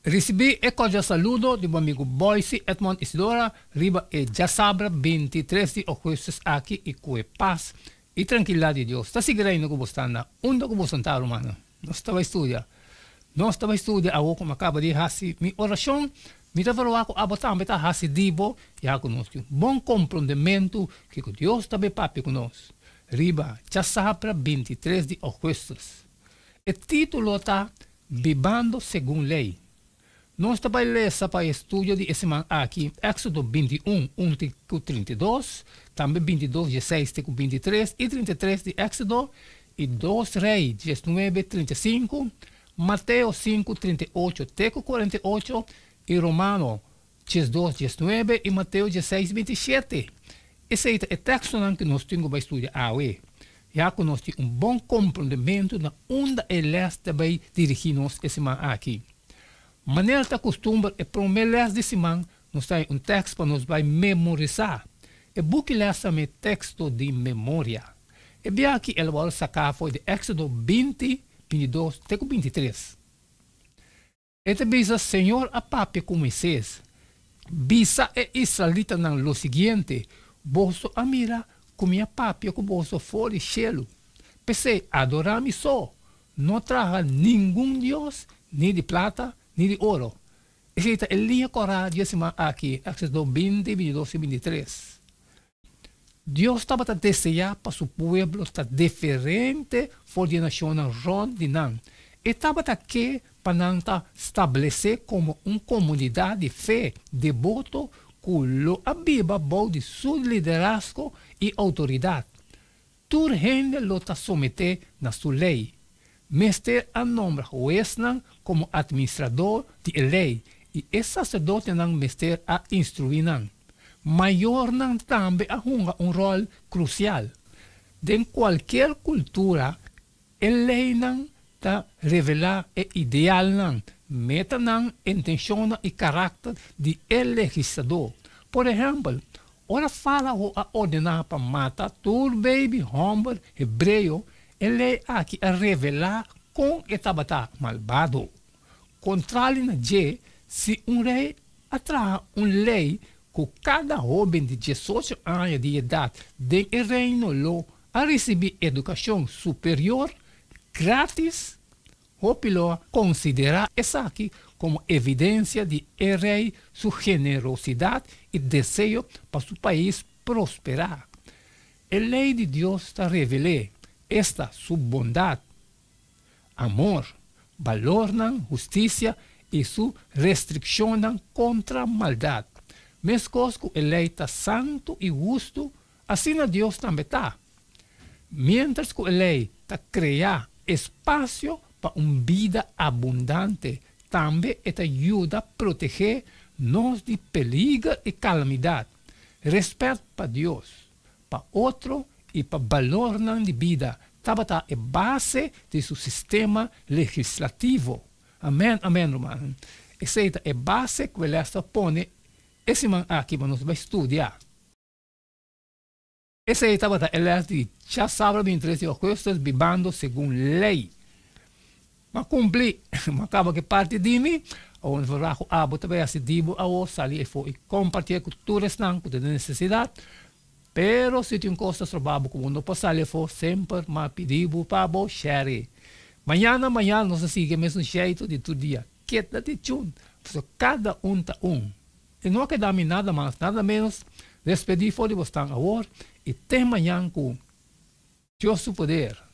Risibí e kordial saludo di bo amigu Boyce Edmond Isidora riba e djasabra 23 di ougùstùs aki i ku e pas i trankilidat di Dios ta sigui reina ku bo sta na unda ku bo santá rumannan. Nos ta bai studia. Nos ta bai studia awor ku mi a kaba di hasi mi orashon. Mi ta verwagt ku abo tambe ta hasi di bo ya ku nos tin un bon komprondementu kiko Dios ta bai papia ku nos riba djasabra 23 di ougùstùs. E título ta Bibando Segun Lei. Nos ta bai lesa pa e studio di e siman aki Éksodo 21, 1 te ku 32, tambe 22, 16 te ku 23 i 33 di Éksodo, i 2 Rei 19, 35, Mateo 5, 38 te ku 48 i Romano 12, 19 i Mateo 16, 27. Esei ta e tekstonan ku nos tin ku bai studia awe, ya ku nos tin un bon komprondementu na unda e lès ta bai dirigí nos e siman aki. Manera ta kustumber e promé lès di siman nos ta haña un tèkst pa nos bai memorisá. E buki lès ta me Teksto di Memoria. E bia aki el a wòrdu saká for di Éksodo 20, 22 te ku 23. E ta bisa, Señor a papia ku Moisés, Bisa e israelitanan lo siguiente, Boso a mira ku mi a papia ku boso for di shelu. P'esei, adorá mi so, no traha ningun dios, ni di plata ni di oro. Esei ta e liña kòrá di e siman aki, Éksodo 20, 22 i 23. Dios tabata deseá pa su pueblo ta diferente for di e nashonnan rònt di nan. E tabata ke pa nan ta stablesé komo un komunidat di fe deboto ku lo a biba bou di su liderazgo i outoridat. Tur hende lo ta someté na su lei. Mester a nombra huesnan komo atministrador di e lei i e saserdotenan mester a instruí nan. Mayornan tambe a hunga un ròl krusial. Den kualkier kultura, e leinan ta revelá e idealnan, metanan, intenshonnan i karakter di e legislador. Por ehèmpel, ora Fárao a ordená pa mata tur beibi hòmber hebreo, e lei aki a revelá kon e tabata malbado. Kontrali na dje, si un rei a traha un lei ku kada hóben di 18 aña di edat den e reino lo a risibí edukashon superior grátis, hopi lo a konsiderá esaki komo evidensia di e rei su generosidat i deseo pa su pais prosperá. E lei di Dios ta revel'é, esta su bondat, amor, balornan, hustisia i su restrikshonnan kontra maldat. Meskos ku e lei ta santu i hustu, asina Dios tambe ta. Miéntras ku e lei ta krea espasio pa un bida abundante, tambe e ta yuda protegé nos di peliger i kalamidat. Rèspèt pa Dios, pa otro i pa balornan di bida tabata e base di su sistema legislativo. Amèn, amèn, rumannan. Esei ta e base ku e lès ta pone e siman aki pa nos bai studia. Esei tabata e lès di djasabra 23 di ougùstùs Bibando Segun Lei. M'a kumpli, m'a kaba ku e parti di mi, awor mi verwagt ku abo ta bai hasi di bo awor, sali efo i kompartié ku tur esnan ku ta den nesesidat. Pero si tin kos ta stroba bo ku bo no por sali afó, semper m'a pidi bo pa bo share. Mañana mañana nos ta sigui e mesun sheitu di tur dia. Keda di chun, pasobra kada un ta un. I no a keda mi nada mas, nada ménos, despedí for di bosnan awor i te mañan ku Dios su poder.